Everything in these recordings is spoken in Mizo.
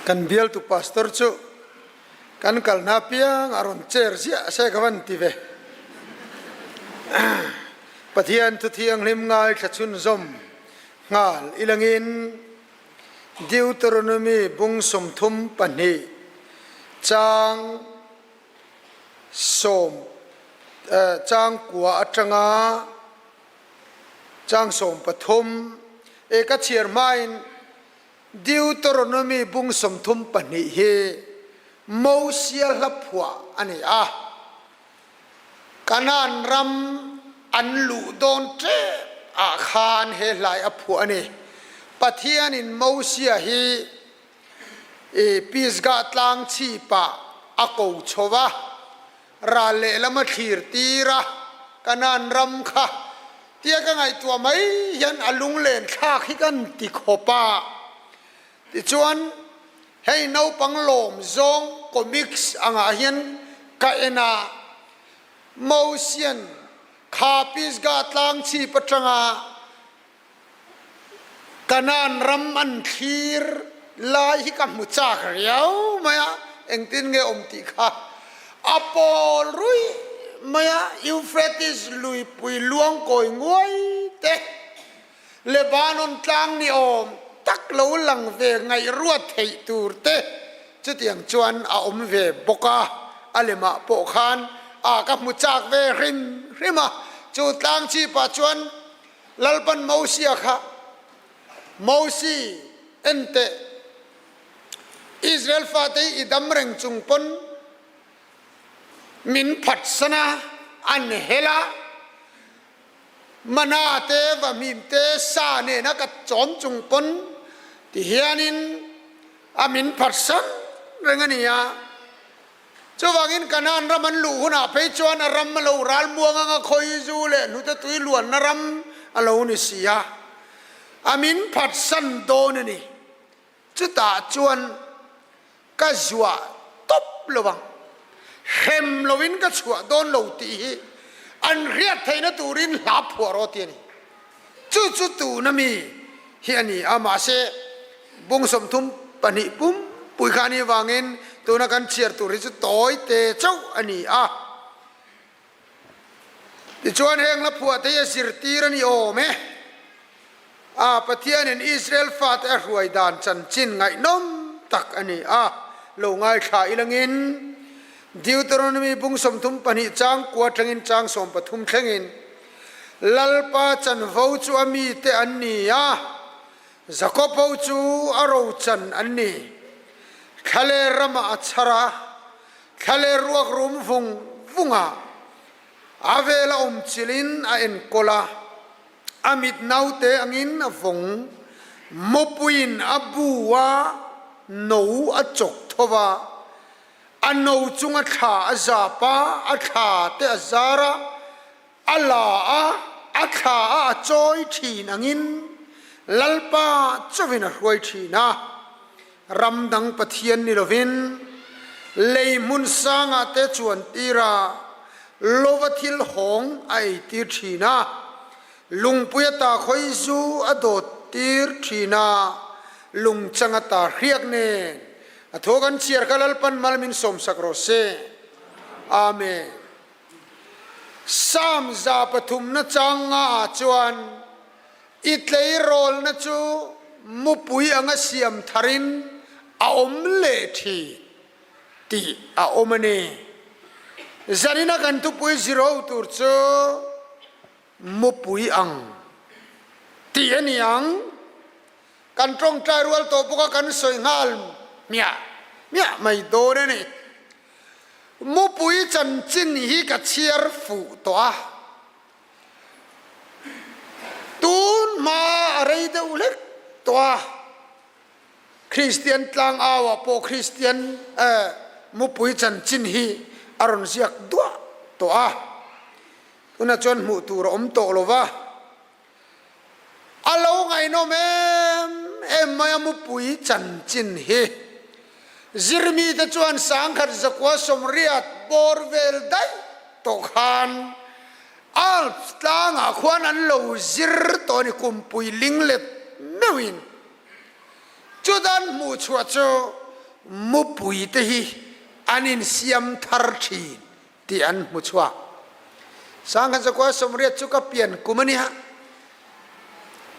Kan bialtu pastor chu kan kalna apiang a rawn chair ziah se ka van ti ve. Pathian thu thianghlim ngaithla chhunzawm nghal ilangin Deuteronomy bung 32 chang sawm chang kua atanga chang 13 e ka chhiar hmain Deuteronomy bung 32 hi Mosia hla phuah a ni a, Kanaan ram an luh dawn tep ah khan he hlai a phuah a ni. Pathianin Mosia hi i Pisgah tlang chhipah a ko chho va, ral lehlam a thlir tir a, Kanaan ram kha tia ka ngaihtuah mai hian a lunglen thlak hi kan ti khawp a. Tichuan, hei naupang lawm zawng comics angah hian ka en a, Mosian kha Pisgah tlang chhip atanga Kanaan ram an thlir lai hi ka hmu chak riau mai a, engtin nge awm tih kha a pawl ruih mai a, Euphrates luipui luang kawi nguai te, Lebanon tlang ni awm tak lo lang ve ngaihruat theih tur te chutiang chuan a awm ve bawk a, a lemah pawh khan a ka hmu chak ve hrim hrim a, chu tlang chipah chuan Lalpan Mosia kha, Mosi, en teh, Israel fate hi i dam reng chung pawn min phatsan a, an hel a, mana te, vahmim te, sa nena ka chawm chung pawn ti hianin a min phatsan reng a ni a. Chuvangin Kanaan ram an luh hunah phei chuan a ram a lo ral muang anga khawi zu leh hnute tui luanna ram a lo ni si a, a min phatsan dawn a ni. Chutah chuan ka zuah tawp lo ang, hrem loin ka chhuah dawn lo tih hi an hriat theihna turin hla phuah rawh ti a ni. Chu chu tuna mi hi a ni a, mahse bung 32 pum pui kha a nih avangin tuna kan chhiar tur hi chu tawi te chauh a ni a. Tichuan heng la phuah te hi a zirtir a ni awm e. A Pathianin Israel fate a hruai dan chanchin ngaihnawm tak a ni a, lo ngaithla ilangin Deuteronomy bung 32 chang kua thlengin chang 13 thlengin Lalpa chanvo chu a mite an ni a, Jakob ho chu a rochan an ni. Thlaler ramah a chhar a, thlaler ruak rum vung vungah a vela awm chilhin a enkawl a, a mit naute angin a vawng, mawpuiin a bu a, no a chawk tho va, a no chunga thla a zap a, a thla te a zar a, A la a, a thla a a chawi thin angin Lalpa chauhin a hruai thin a, ram dang Pathian ni lovin lei hmun sangah te chuan tir a, lova thil hawng a ei tir thin a, lungpui ata khawi zu a dawt tir thin a, lungchang ata hriak nen a thaw kan chhiar kha Lalpan mal min sawmsak rawh se. Amen. Psalm 300 chang nga ah chuan i tleirawlna chu mupui anga siam tharin a awm leh thin tih a awm a ni. Zanina kan thupui zirho tur chu mupui ang tih a ni ang. Kan tawngtai rual tawh bawk a kan sawi nghal hmiah hmiah mai dawn a ni. Mupui chanchin hi ka chhiar fuh tawh a, tun hma a rei deuh hlek tawh a, Kristian tlangauah pawh Kristian mupui chanchin hi a rawn ziak duah tawh a, tunah chuan hmuh tur a awm tawh lo va. A lo ngaihnawm em em mai a mupui chanchin hi. Zirmite chuan 1980 bawr vel daih tawh khan Alps tlangah khuan an lo zir tawh a ni kumpui linglet meuhin. Chutan hmuhchhuah chu. Mupui te hi an insiam thar thin tih an hmu chhuak. 1980 chu ka pian kum a nia.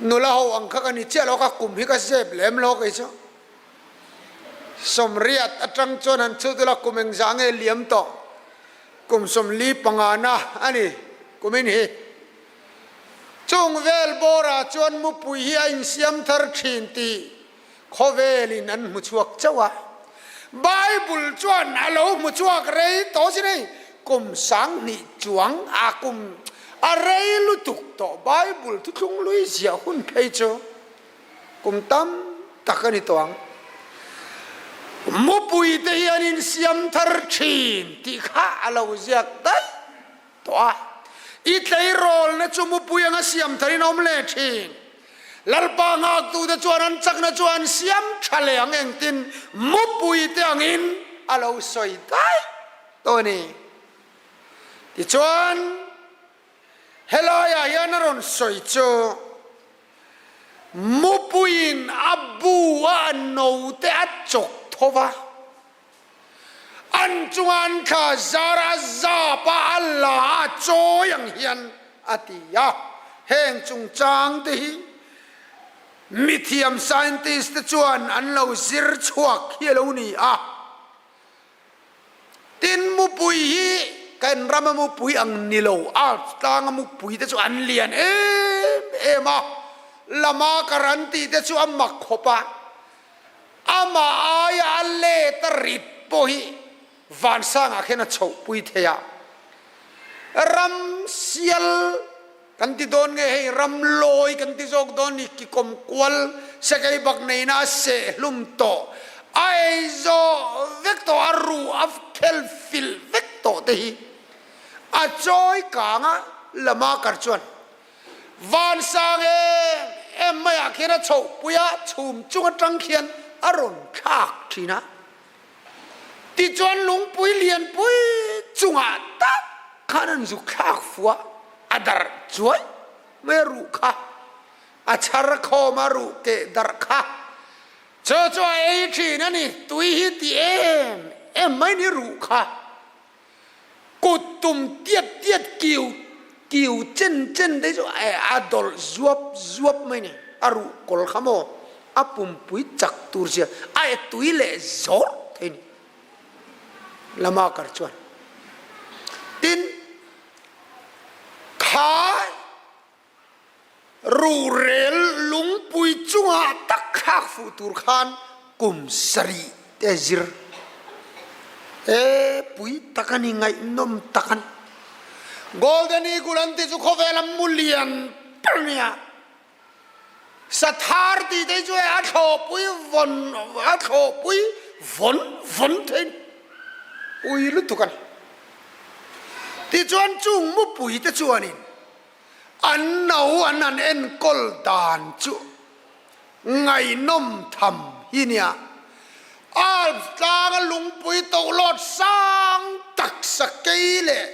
Nula ho ang kha ka ni chiah lo, ka kum hi ka zep lem lo kei chu. 80 atang chuan han chhut ila kum engzah nge liam tawh? Kum 45 na a ni kumin hi. Chung vel bawrah chuan mupui hi a insiam thar thin tih Khawvelin an hmu chhuak chauh a, Bible chuan a lo hmu chhuak rei tawh sin hei, kum 2000 chuang a kum a rei lutuk tawh, Bible thuthlung lui ziah hun phei chu kum tam tak a ni tawh ang. Mupui te hi an insiam thar thin tih kha a lo ziak daih tawh a, i tleirawlna chu mupui anga siam tharin a awm leh thin. Lalpa nghaktute chuan an chakna chu an siam tha leh ang engtin mupui te angin a lo sawi daih tawh a ni. Tichuan, helaiah hian a rawn sawi chu mupuiin a bu a a note a chawk tho va, An chunga an thla zar a zap a, a la a chawi ang hian a ti a. Heng chungchang te hi mithiam scientist te chuan an lo zir chhuak hi a lo ni a. Tin, mupui hi kan rama mupui ang ni lo, Alps tlanga mupui te chu an lian em em a, lama kar an tih te chu a mak khawp a. Amah aia a let a rit pawh hi vansangah khian a chhohpui thei a. Ram sial kan ti dawn nge hei ram lawi kan ti zawk dawn ni kikawm kual sakei bak neina a seh hlum tawh a ei zawh vek tawh a ruh a khel filh vek tawh te hi a chawi kang a lama kar chuan Vansang em em maiah khian a chhohpui a, chhum chung atang khian a rawn thlak thin a. Tichuan lungpui lianpui chungah tak khan an zuk thlak fuh a, a darh chuai mai a ruh kha, a chhar khawm a ruh keh darh kha. Chu chu a ei thin a ni, tui hi ti em em mai ni ruh kha. Kut tum tiat tiat kiu kiu chen chen te chu a dawlh zuap zuap mai ni. A ruh kawl kha maw a pumpui chak tur zia a e tui leh zawr thei ni. Lama kar chuan tin kha Rurel lungpui chungah tak thlak fuh tur khan kum sarih te zir he pui tak a ni, ngaihnawm tak a ni. Golden Eagle an tih chu khawvel a mu lian ber a nia. Sathar tih te chu a thlawhpui vawn a thlawhpui vawn vawn thei a ni. Pui lutuk a ni. Tichuan chung mupui te chuanin An no an han enkawl dan chu ngaihnawm tham hi nia. Alps tlanga lungpui tohlawt sang tak sakei leh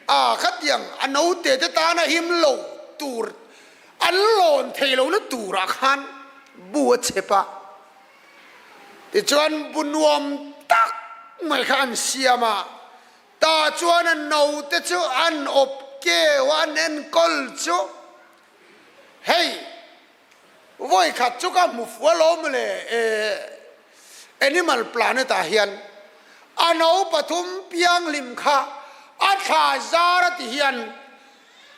a khatiang a note te tana him lo tur an lawn thei lohna turah khan bu a chep a. Tichuan bu nuam tak mai kha an siam a. Tah chuan a note chu an awp keu a, an enkawl chu. Hei, vawi khat chu ka hmu fual awm le, e, Animal Planet ah hian a no pathum pianghlim kha a thla zar a ti hian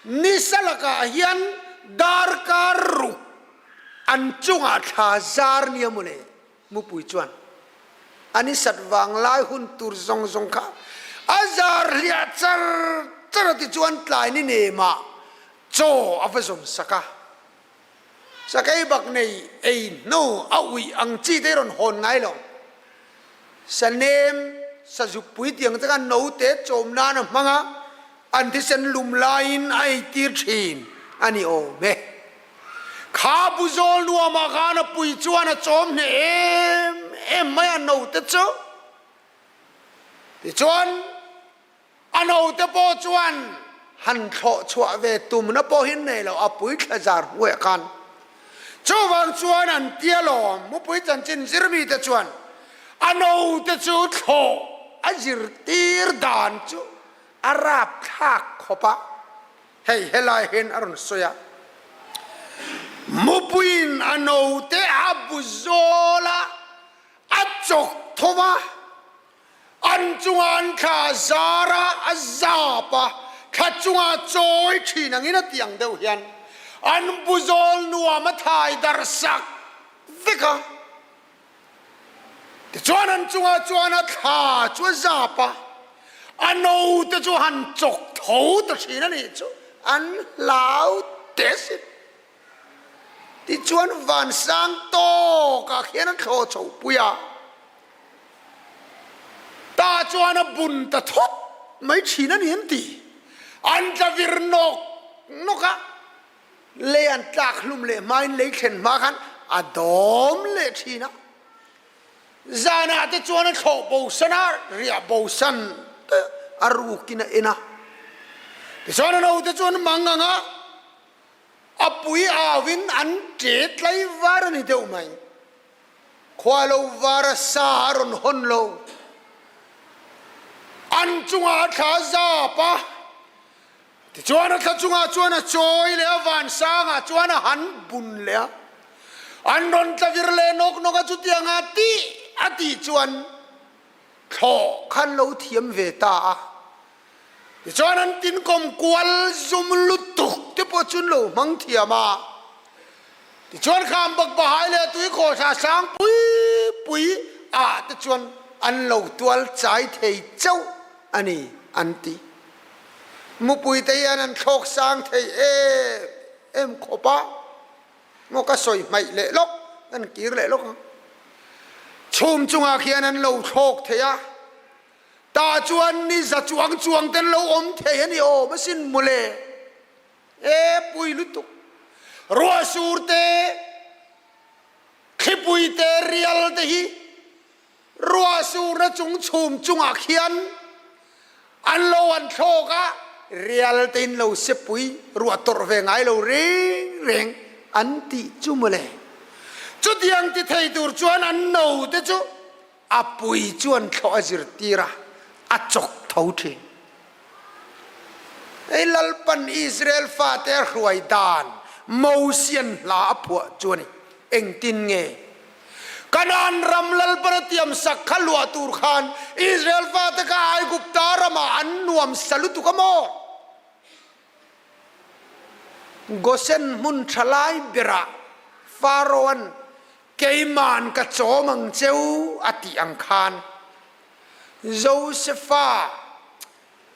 nisa lakah hian darkar ruk an chungah thla zar nia mawle. Mupui chuan an i sat vang lai hun tur zawng zawng kha a zar hliah char char a tichuan tlai ni nemah chaw a va zawm sak a. Sakei bak nei ei hnu a uih ang chi te hi rawn hawn ngai lo. Sanem, sazukpui tiang te kha note chawm nan a hmang a, an thisen lum laiin a eitir thin a ni awm e. Kha bu zawl nuamah khan a pui chuan a chawm hneh em em mai a note chu. Tichuan a note pawh chuan han thlawh chhuah ve tumna pawh hi nei lo a pui thla zar hnuaiah khan. Chuvang chuan an tia lawm mupui chanchin zir mite chuan. A note chu thlawh a zirtir dan chu a rapthlak khawp a, hei helai hian a rawn sawi a, Mupuiin a note a bu zawl a, a chawk tho va, an chunga an thla zar a, a zap a, thla chunga chawi thin angin a ti ang deuh hian an bu zawl nuam a thai darh sak vek a. Tichuan an chungah chuan a thla chu a zap a, a note chu han chawk tho ta thin a nih chu, an hlau teh sin. Tichuan vansang tawkah khian a thlawh chho pui a, tah chuan a bun ta thawt mai thin a ni an ti. An tla vir nawk nawk a. Lei an tlak hlum leh hmain lei thlen hma khan a dawm leh thin a. Zanah te chuan a thlawh bosan a, riah bosan te a rukin a en a. Tichuan a naute chuan mang ang a, a pui auin an ṭe tlai var a ni deuh mai. Khua lo var a sa a rawn hawn lo. An chungah a thla zap a. Tichuan a thla chungah chuan a chawi leh a, vansangah chuan a han bun leh a. An rawn tla vir leh nawk nawk a, chutianga tih a tih chuan thlawh kha an lo thiam ve ta a. Tichuan an tinkawm kual zum lutuk te pawh chu an lo hmang thiam a. Tichuan Khambak Bahai leh Tuikhawhthla sang pui pui ah te chuan an lo tual chai thei chauh a ni an ti. Mupui te hian an thlawk sang thei em em khawp a, maw ka sawi hmaih leh lawk, kan kir leh lawk ang. Chhum chungah khian an lo thlawk thei a, tah chuan ni za chuang chuang te an lo awm thei a ni awm asin mawle. E pui lutuk, ruah sur te, thlipui te, rial te hi Ruah surna chung chhum chungah khian an lo an thlawk a, rial tein lo sepui ruah tawrh ve ngai lo reng reng an tih chu mawle. Chutiang ti thei tur chuan an note chu a pui chuan thlawh a zirtir a, a chawk tho thin. Hei Lalpan Israel fate a hruai dan Mosian hla a phuah chu a ni. Engtin nge? Kanaan ram Lalpan a tiam sak kha luah tur khan Israel fate kha Aigupta ramah an nuam sa lutuk a maw? Gosen hmun tha lai berah Pharaoh-a'n Keima'n ka chawm ang cheu a tih ang khan Josefa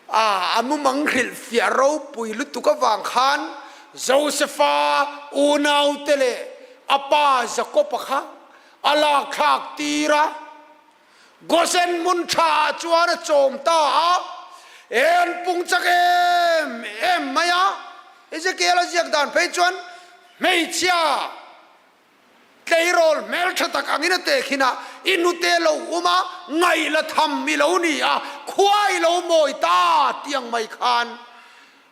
a a mumang hrilhfiah ropui lutuk avang khan Josefa unaute leh a pa Jakob-a kha a lakthlak tir a, Gosen hmun tha ah chuan a chawm ta a, e an pung chak em em mai a, Ezekiel-a ziak dan phei chuan hmeichhia Tleirawl hmeltha tak angin a tehkhin a, i nute lo um a, ngaih la tham i lo ni a, khua i lo mawi ta tih ang mai khan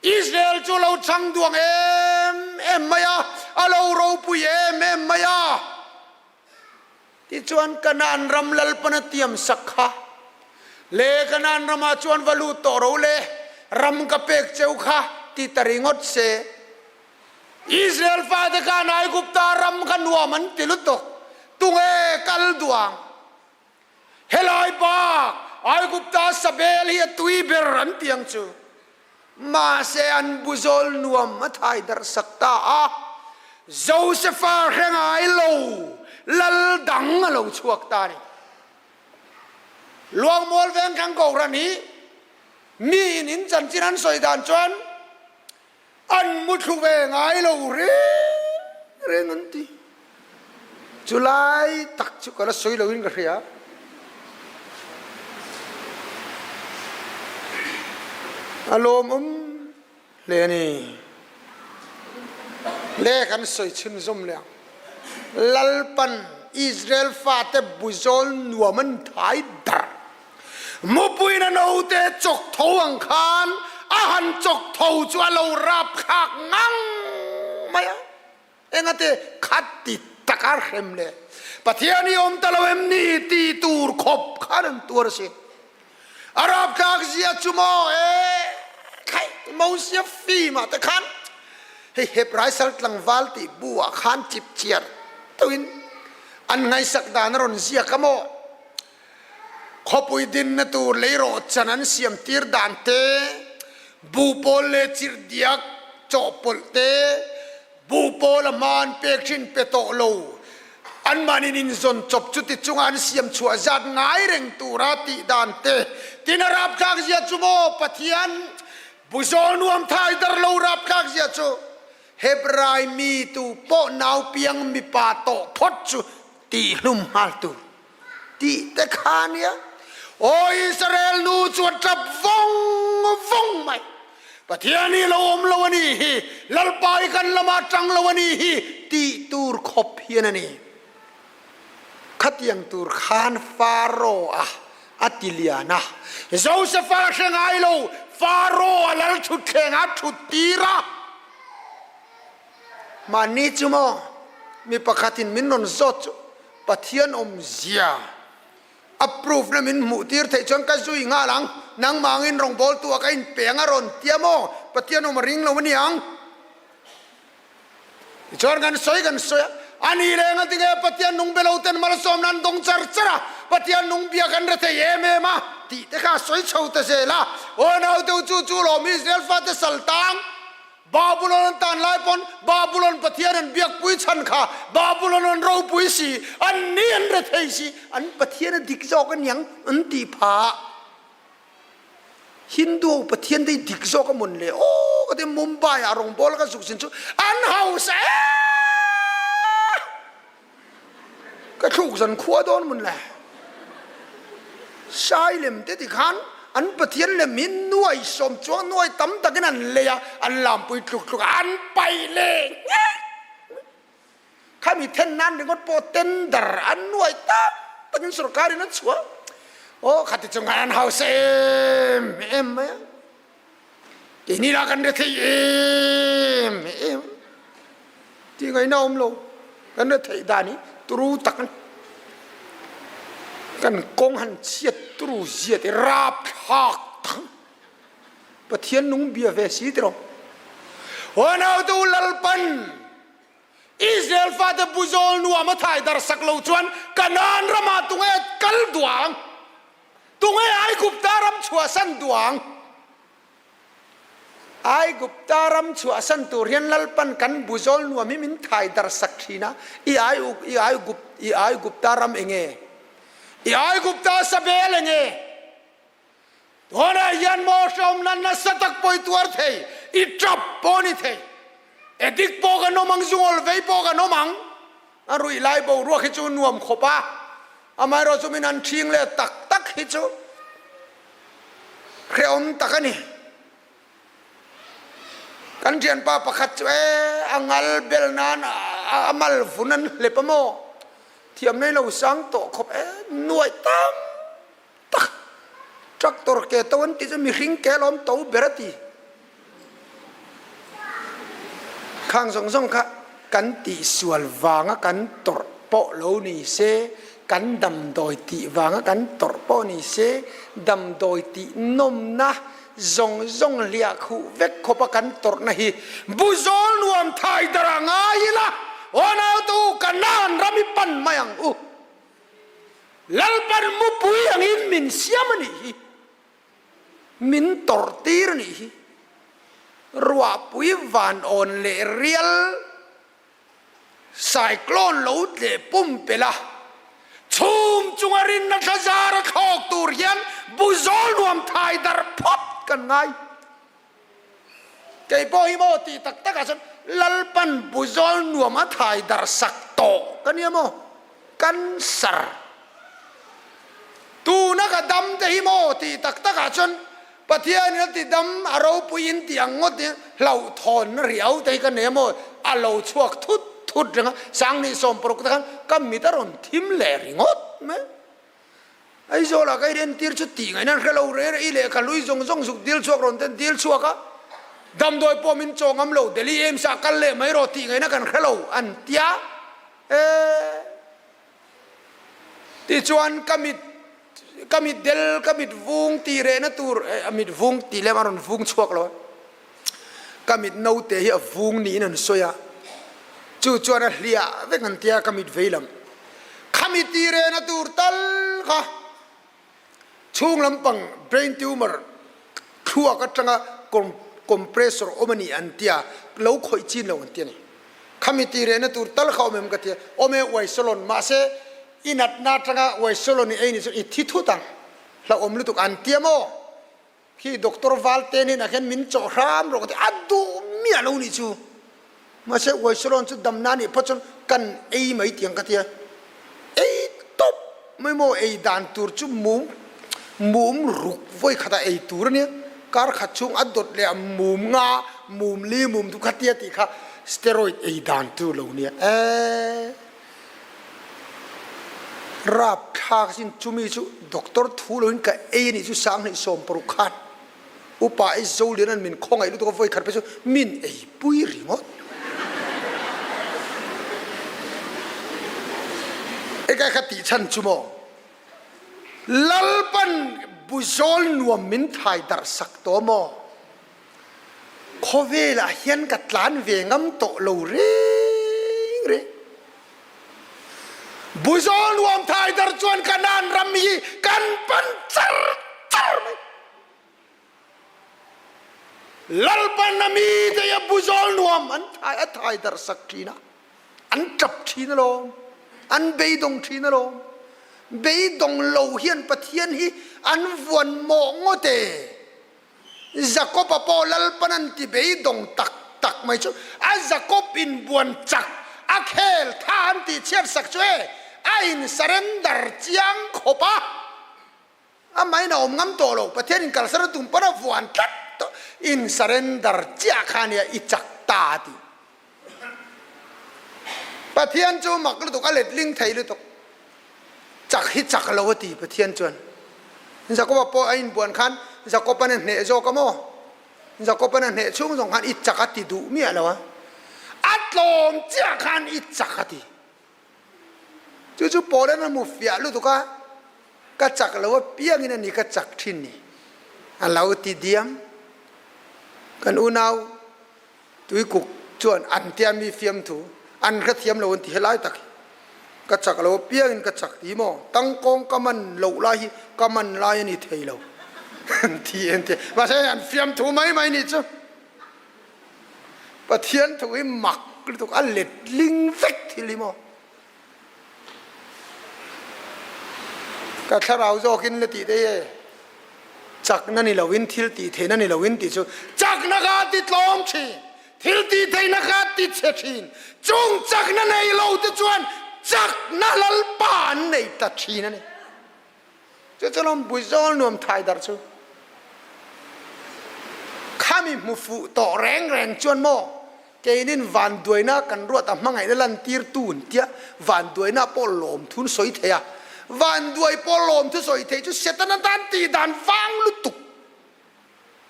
Israel chu a lo chang duang em em mai a, a lo ropui em em mai a. Tichuan Kanaan ram Lalpan a tiam sak kha, Le Kanaan ramah chuan va lut tawh ro le, ram ka pek cheu kha ti ta ringawt se. Israel fate khan Aigupta ram kha nuam an ti lutuk, tunge kal duang? Helai bak Aigupta sabel hi a tui ber an ti ang chu. Mahse an buzawl nuam a thai darh sak ta a, Josefa hre ngai lo lal dang a lo chhuak ta a ni. Luangmual Vengthlang Kohhran hi mi in in chanchin an sawi dan chuan An muthlu ve ngai lo reng reng an ti. Chu lai tak chu ka la sawi loin ka hria. A lawmawm hle a ni. Le kan sawi chhunzawm leh ang. Lalpan Israel fate buzawl nuam an thai dar. Mupuiin a naute chawk tho ang khan a han chawk tho chu a lo rap thlak ngang mai a, engate khat ti taka. kar hrem le? Pathian hi awm ta lo em ni ti tur khawp khan an tuar a si. A rapthlak zia chu maw e khai Mosia film ah te khan hei Hebrai sal tlangval tih bu ah khan chip chiar deuhin an ngaihsak dan a rawn ziak a maw. Khawpui dinna tur leirawh chan an siam tir dan te, buhpawl leh chirhdiak chawhpawlh te, Buhpawl a hma an pek thin pe tawh lo. Anmahniin inzawn chawp chuti chunga an siam chhuah zat ngai reng tura tih dan te tin a rapthlak zia chu maw Pathian buzawl nuam thai dar lo rapthlak zia chu Hebrai mi tu pawh nau piang mipa tawh phawt chu tihhlum nghal tur tih te kha nia. Aw Israel nu chu a tap vawng vawng mai. Pathian hi lo awm lo a nih hi, Lalpa hi kan lamah tang lo a nih hi tih tur khawp hian a ni. Khatiang tur khan Faro a a ti lian a, Josefa hre ngai lo, Faro a lal thutthleng a thut tir a. Mahni chu maw mi pakhatin min rawn zawt chu Pathian awmzia a proof na min hmuh tir theih chuan ka zui nghal ang, nangmah angin rawngbawltu ah ka inpe ang a rawn tia maw Pathian awm a ring lo a ni ang. Tichuan kan sawi kan sawi a, a ni leh enga tinge Pathian nung be lo ten malsawmna an dawng char char a, Pathian nung bia kan re thei em em a tih te kha a sawi chho ta zel a, aw naute chu chu lawm Israel fate sal tang Babulon an tan lai pawn Babulon Pathian an biakpui chhan kha Babulon an ropui si, an ni an rethei si, an Pathian a dik zawk aniang an tih phah. Hindu Pathian te hi dik zawk a mawn le aw ka ti Mumbai ah rawngbawl ka zuk zin chu an hausa ee! Ka thluk zan khua dawn mun le. Sai lem te ti khan an Pathian lem hi nuai sawm chuang nuai tam takin an lei a, an lampui tluk tluk a, an paih leh nghek. Khami then nan ringawt pawh tender an nuai tam takin sorkar in a chhuah. Aw khati chung khan an hausa em em mai a. Keini lah kan rethei em em tih ngaihna awm lo. Kan retheih dan hi turu tak a ni. Kan kawng han chhiat turu zia te rapthlak tak a ni. Pathian nung bia ve si tiraw. Huanautu Lalpan Israel fate buzawl nuam a thai dar sak lo chuan Kanaan ramah tunge kal duang? Tunge Aigupta ram chhuahsan duang? Aigupta ram chhuahsan tur hian Lalpan kan buzawl nuam hi min thai dar sak thin a, i i Aigup i Aigupta ram enge? I Aigupta sabel enge? Tunah hian maw hrehawmna nasa tak pawh i tuar thei, i tap pawh a ni thei. Edik pawh kan awm ang, zungawl vei pawh kan awm ang. A ruih lai boruak hi chu nuam khawp a, amaherawh chu min han ṭhing leh tak tak hi chu hrehawm tak a ni. Kan ṭhianpa pakhat chu e a ngal bel nan a mal vun an hlep a maw? Thiam nei lo sang tawh khawp e, nuaih tam tak. Tractor ke to an tih chu mihring ke alawm to ber a ti. Khang zawng zawng kha kan tihsual vanga kan tawrh pawh lo ni se, kan damdawi tih vanga kan tawrh pawh ni se, damdawi tih nawmna zawng zawng hliah khuh vek khawpa kan tawrhna hi buzawl nuam thai darah ngai ila, aw naute u, Kanaan ram i pan mai ang u. Lalpan mupui angin min siam a nih hi. Min tawrh tir a nih hi. Ruahpui van awn leh rial cyclone lo tleh pumpelh a, chhum chunga rinna thla zar a thlawk tur hian buzawl nuam thai darh phawt kan ngai. Kei pawh hi maw tih tak takah chuan Lalpan buzawl nuam a thai darh sak tawh ka nia maw? Cancer. Tuna ka dam te hi maw tih tak takah chuan Pathianin a ti dam a ropui in tih ang ngawt hi hlauhthawnna riau te hi ka nei a maw? A lo chhuak thut thut reng a, Sangni 60 te khan ka mit a rawn thim leh ringawt mai. Aizawlah ka inentir chu tih ngaihna an hre lo reng reng, i lehkha hlui zawng zawng zuk dil chhuak rawn ten dil chhuak a, damdawi pawh min chaw ngam lo, Delhi AIIMS ah kal leh mai rawh tih ngaihna kan hre lo an tia, e. Tichuan ka mit ka mit del ka mit vung tih rehna tur a mit vung tih lem a rawn vung chhuak lo a, ka mit naute hi a vung niin an sawi a, chu chuan a hliah vek an tia ka mit vei lam khami tih rehna tur tal kha chhung lampang brain tumor thluak atanga compressor awm a ni an tia lo khawih chin lo an ti a ni. Khami tih rehna tur tal kha awm em ka ti a, awm e uai salon mahse i natna atanga uai salon i ei ni chu i thi thut ang hlauhawm lutuk an tia maw? Khi doctor Valte hnenah khian min chawh hram rawh ka ti a duh miah lo nih chu mahse uai salon chu damna nih phawt chuan kan ei mai tiang ka ti a, ei tawp mai maw ei dan tur chu mum mum ruk vawi khatah ei tur a nia kar khat chhung a dawt leh a mum nga mum li mum chu kha tia tih kha steroid ei dan tur lo nia eeh rapthlak sin chumi chu doctor thu loin ka ei a nih chu sanghnih 16 khan upa ei zo lian an min khawngaih lutuk a vawi khat phei chu min ei pui ringawt. Eka kha tih chhan chu maw Lalpan buzawl nuam min thai darh sak tawh maw khawvelah hian ka tlan ve ngam tawh lo reng reng. Buzawl nuam thai darh chuan Kanaan ram hi kan pan char char mai. Lalpan a mite hi a buzawl nuam an thai a thai darh sak thin a, an tap thin alawm, an beidawng thin alawm. Beidawng lo hian Pathian hi an vuan mawh ngawt e. Jakob-a pawh Lalpan an ti beidawng tak tak mai chu a Jakob inbuan chak a khel tha an tih chhiat sak chu e, a in surrender chiang khawp a. Amahin a awm ngam tawh lo, Pathian in kalsan a tum pawn a vuan tlat tawh, in surrender chiah kha ania i chak ta a ti. Pathian chu mak lutuk, a letling thei lutuk, chak hi chak lo a ti Pathian chuan. Jakoba pawh a inbuan khan Jakob-an a hneh zawk a maw? Jakob-an a hneh chhung zawng khan i chak a ti duh miah lo a, a tlawm chiah khan i chak a ti. Chu chu Paul-an a hmu fiah lutuk a, Ka chak lo apiangin a ni ka chak thin ni, a lo ti diam. Kan unau Tuikuk chuan an tia mi fiamthu an hrethiam lo an ti helai tak hi. Ka chak lo apiangin ka chak ti maw? Tangkawng ka man loh lai hi ka man lai a ni thei lo an ti an ti. Mahse an fiamthu mai mai nih chu. Pathian thu hi mak lutuk a letling vek thil hi maw? Ka thlarau zawkin la tih daih e, chakna ni loin thil tih theihna ni loin tih chu chakna kha a ti tlawm thin, thil tih theihna kha a ti chhe thin. Chung chakna nei lo te chuan chakna Lalpa an nei ta thin a ni. Chu chu lawm Buizawl nuam thai darh chu. Khami hmu fuh tawh reng reng chuan maw keinin vanduaina kan ruat a hmangaihna lantir tu an tia vanduaina pawh lawmthun sawi thei a, vanduai pawh lawmthu sawi thei chu Setana tan tih dan vang lutuk.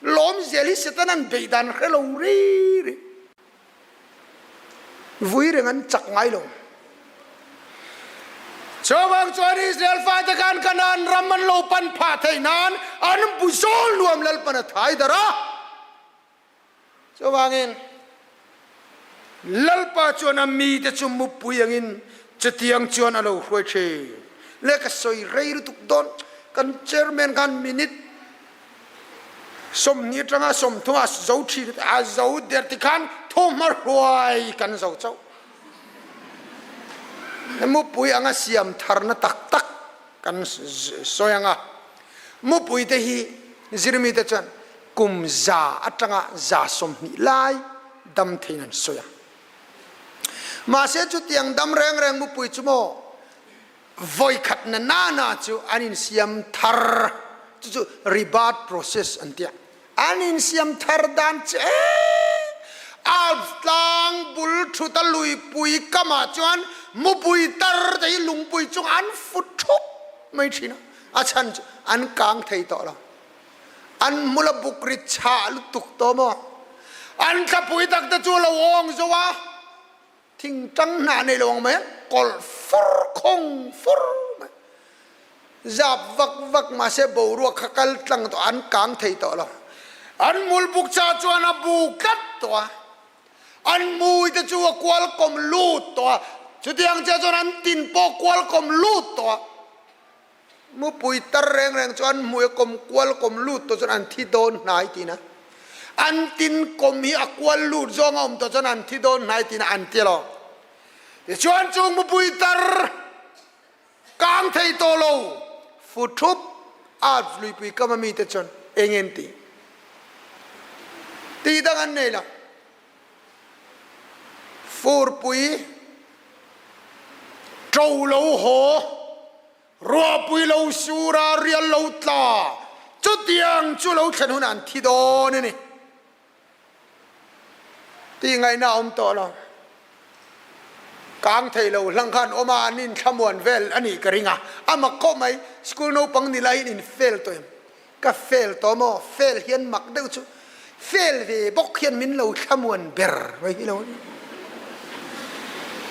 Lawm zel hi Setana'n beih dan hre lo ri ri. Vui reng an chak ngai lo. Chuvang chuan Israel fate khan Kanaan ram an lo pan phah theih nan an bu zawl nuam Lalpan a thai darh a. Chuvangin Lalpa chuan a mite chu mupui angin chutiang chuan a lo hruai thin. Le ka sawi rei lutuk dawn kan chairman khan minute 20 atanga 30 a zo thin a zo der ti khan thuhma hruai kan zo chauh. Mupui anga siam tharna tak tak kan sawi anga mupui te hi zirmi te chuan kum za atanga 120 lai dam theiin an sawi a. Mahse chutiang dam reng reng mupui chu maw Voikhat na nana chu an insiam thar, chu chu rebirth process an ti a. An insiam thar dan che Alps tlang bul thut a luipui kamah chuan mupui tar te hi lungpui chung an fut thup mai thin a, a chhan chu an kang thei tawh lo. An hmul a buk ri chhah lutuk tawh maw? An thlapui tak te chu a lo awng zo a. Thingtang hnah nei lo ang mai a, kawlh fur khawng fur mai. Zap vak vak mahse boruak kha kal tlang tawh an kang thei tawh lo. An mul buk cha chuan a bu tlat tawh a, an mui te chu a kual kawm lut tawh a, chutiang chiah chuan an tin pawh kual kawm lut tawh a. Mupui tar reng reng chu an hmui a kawm kual kawm lut tawh chuan an thi dawn hnai tiin a, an tin kawm hi a kual lut zawng a awm tawh chuan an thi dawn hnai tiin a an ti lo. Tichuan chung mupui tar Kang thei tawh lo, fu thup at luipui kam a mite chuan eng en ti? Tih dang an nei lo. Furpui ṭo lo haw, ruahpui lo sur a, rial lo tla, chutiang chu lo thlen hunah an thi dawn a ni. Tih ngaihna a awm tawh lo. Kang thei lo hlang khan awm a, an inthlamuan vel a nih ka ring a. A mak khawp mai, school naupang ni laiin in fail tawh em? Ka fail tawh maw? Fail hian mak deuh chu fail ve bawk hian min lo thlamuan ber mai hi lo a ni.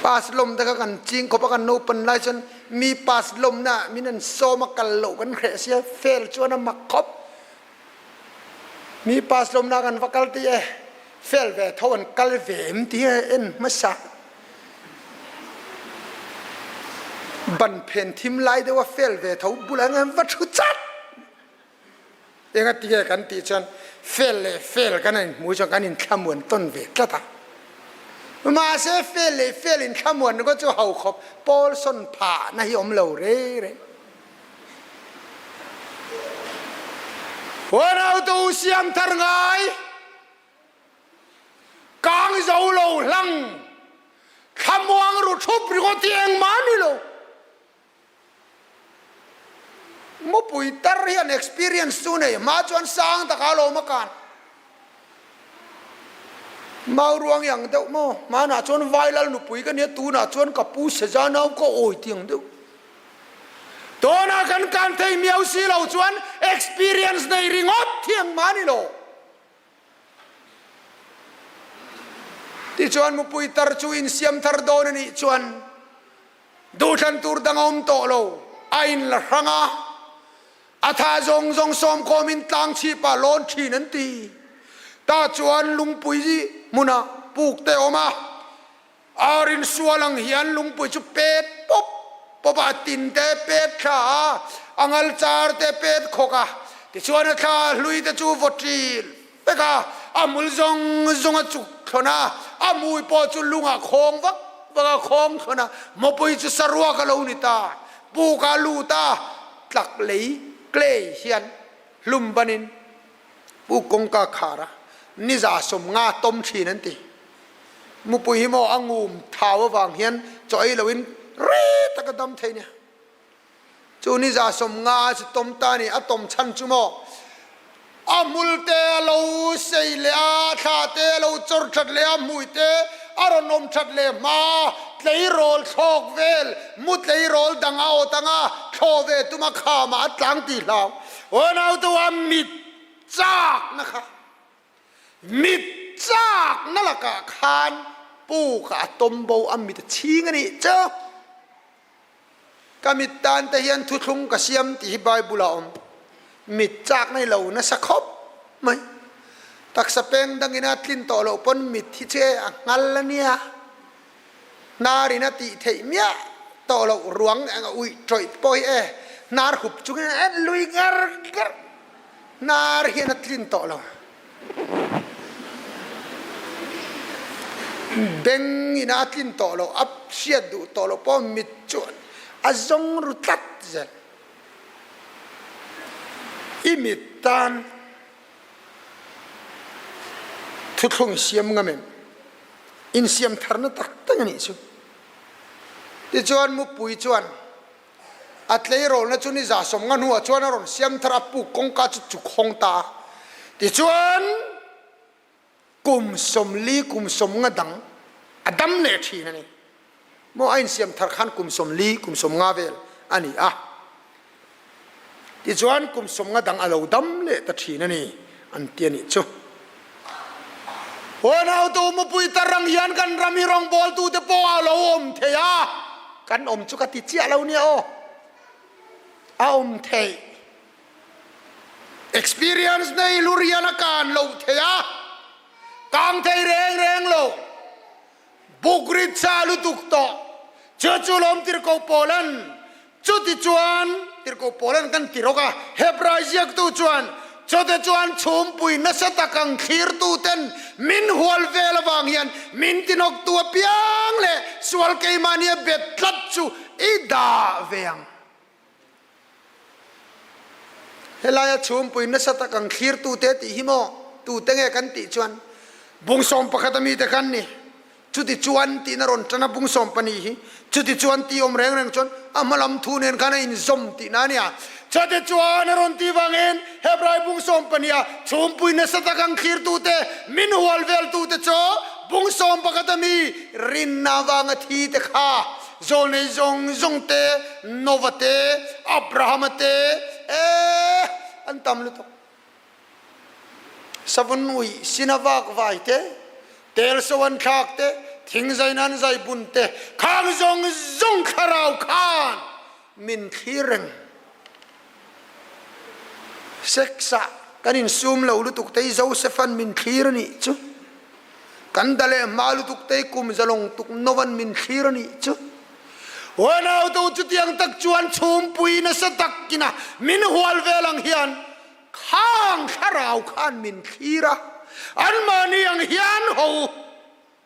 Pass lawm te kha kan ching khawp a, kan naupan lai chuan mi pass lawmna min an sawm a, kal loh kan hreh sia, fail chuan a mak khawp. Mi pass lawmnak an va kal ti e, fel ve tho an kal ve em ti e en hmasa. Ban phen thim lai deuh a fel ve tho bulah an va thu chat. Enga ti nge kan tih chuan fel leh fel kan in hmu chuan kan in thlamuan tawn ve tlat a. Mahse fel leh fel in thlamuan ringawt chu ho khawp pawl sawn phah na hi awm lo rei rei. Huanautu siam thar ngai kang zo lo hlang thlamuang ru thup ringawt hi engmah ni lo. Mupui tar hian experience chu nei hma chuan sang taka lawm a kan. Mau ruang iang deuh maw? Hmanah chuan Vailal nupui ka nia, tunah chuan ka pu Seza nau ka awi ti ang deuh. Tunah kan kan thei miau si lo chuan experience nei ringawt thiang mah ni lo. Tichuan mupui tar chu insiam thar dawn a nih chuan duhthlan tur dang a awm tawh lo, a inla hrang a. A tha zawng zawng sawmkhawmin tlang chhipah lawn thin an ti. Tah chuan lungpui hmunah puk te a awm a, ar in sual ang hian lungpui chu pet pawp pawp a, a tin te pet thla a, a ngal char te pet khawk a, tichuan a thla hlui te chu vaw ṭil vek a, a hmul zawng zawng a chuk thlawn a, a hmui pawh chu lungah khawng vak vak a khawng thlawn a, mawpui chu saruak a lo ni ta, puk a lut a. Tlak lei, clay, hian hlum banin Pu kawngka khar a, niza 50 tawm thin an ti. Mupui hi maw a ngum thau avang hian chaw ei loin rei tak a dam thei nia. Chu niza 50 chu tawm ta ni, a tawm chhan chu maw a hmul te a lo sei leh a, thla te a lo chawr that leh a, hmui te a rawn awm that leh hma a, tleirawl thlawk vel, mu tleirawl dang a awt ang a, thlawh ve tum a khamah a tlang tih hlau. Aw naute a mit chakna kha, mit chakna lakah khan pukah a tawm bo, a mit a chhing a nih chu. Ka mit tan te hian thuthlung ka siam tih hi Bible ah a awm. Mit chak nei lo nasa khawp mai. Taksa peng dangin a tlin tawh loh pawn mit hi che a nghal a nia. Hnar in a tih theih miah tawh loh ruang eng a uih tawih pawh hi e hnar hup chungin a en lui ngar ngar. Hnar hian a tlin tawh lo. Beng in a tlin tawh lo, a hriat duh tawh lo pawh mit chu a zawng ru tlat zel. I mit tan thuthlung i siam ngam em? Insiam tharna tak tak a nih chu. Tichuan mupui chuan A tleirawlna chu ni 150 hnuah chuan a rawn siam thar a, puk kawngka chu chuk hawng ta a. Tichuan, kum 40, kum 50 dang a dam leh thin a ni. Maw a insiam thar khan kum 40, kum 50 vel a ni a. Tichuan, kum 50 dang a lo dam leh ta thin a ni, an ti a nih chu. Huanautu mupui tarang hian kan ram hi rawngbawltute pawh a lo awm thei a, kan awm chu ka ti chiah lo nia aw. A awm theih. Experience nei lurian a kan loh theih a, kang thei reng reng lo. Buk rit sa lutuk tawh. Chu chu lawm tirhkoh Paulan chutichuan tirhkoh Paulan kan ti rawk a, Hebrai ziaktu chuan chute chuan chhumpui nasa tak ang thlirtuten min hual vel avang hian min tinawktu apiang leh sual keimahnia bet tlat chu i dah ve ang. Helaia chhumpui nasa tak ang thlirtute tih hi maw tute nge kan tih chuan bungsawm pakhat a mite khan ni. Chuti chuan tihna rawn tan a bungsawm pahnih hi chuti chuan tih awm reng reng chuan a hma lam thu nen khan a inzawm tihna a nia. Chuti chuan a rawn tih vangin Hebrai bungsawm pahniha chhumpui nasa tak ang thlirtute min hual veltute chu bungsawm pakhat a mi rinna avanga thi te kha Zawlnei zawng zawng te, Nova te, Abrahama te, eh, an tam lutuk. Savun uih sina vak vai te, tel so an thlak te, thingzain an zai bun te, khang zawng zawng thlarau khan min thlir reng. Sex ah kan insum lo lutuk te hi Joseph-a'n min thlir a nih chu. Kan da leh hma lutuk te hi kum zalawng tuk Nova'n min thlir a nih chu. Huanautu chutiang tak chuan chhumpui nasa takina min hual vel ang hian khang thlarau khan min thlir a, anmahni ang hian ho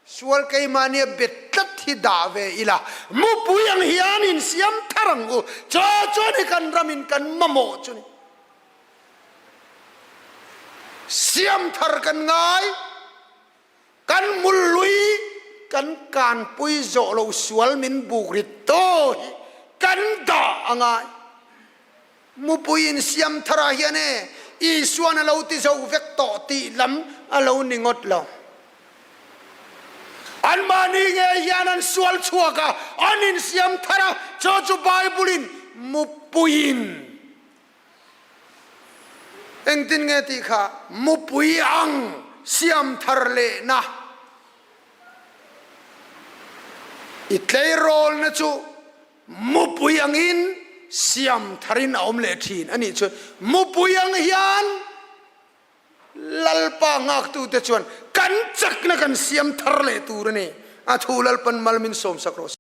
Sual keimahnia bet tlat hi dah ve ila, mupui ang hian insiam thar ang u, chaw chuan hi kan ramin kan mamawh chu ni. Siam thar kan ngai, kan mul lui kan kanpui zawh lo sual min buk rit to hi kan dah a ngai. Mupui insiam tharah hian e Isuan a lo ti zo vek tawh tih lam a lo ni ngawt lo. Anmahni ngei hian an sual chhuak a, an insiam thar a, chu chu Bible-in mupuiin engtin nge tih kha mupui ang siam thar lehna i tleirawlna chu Mupui angin siam tharin a awm leh thin a nih chuan mupui ang hian Lalpa nghaktute chuan kan chakna kan siam thar leh tur a ni. A thu Lalpan mal min sawmsak rawh se.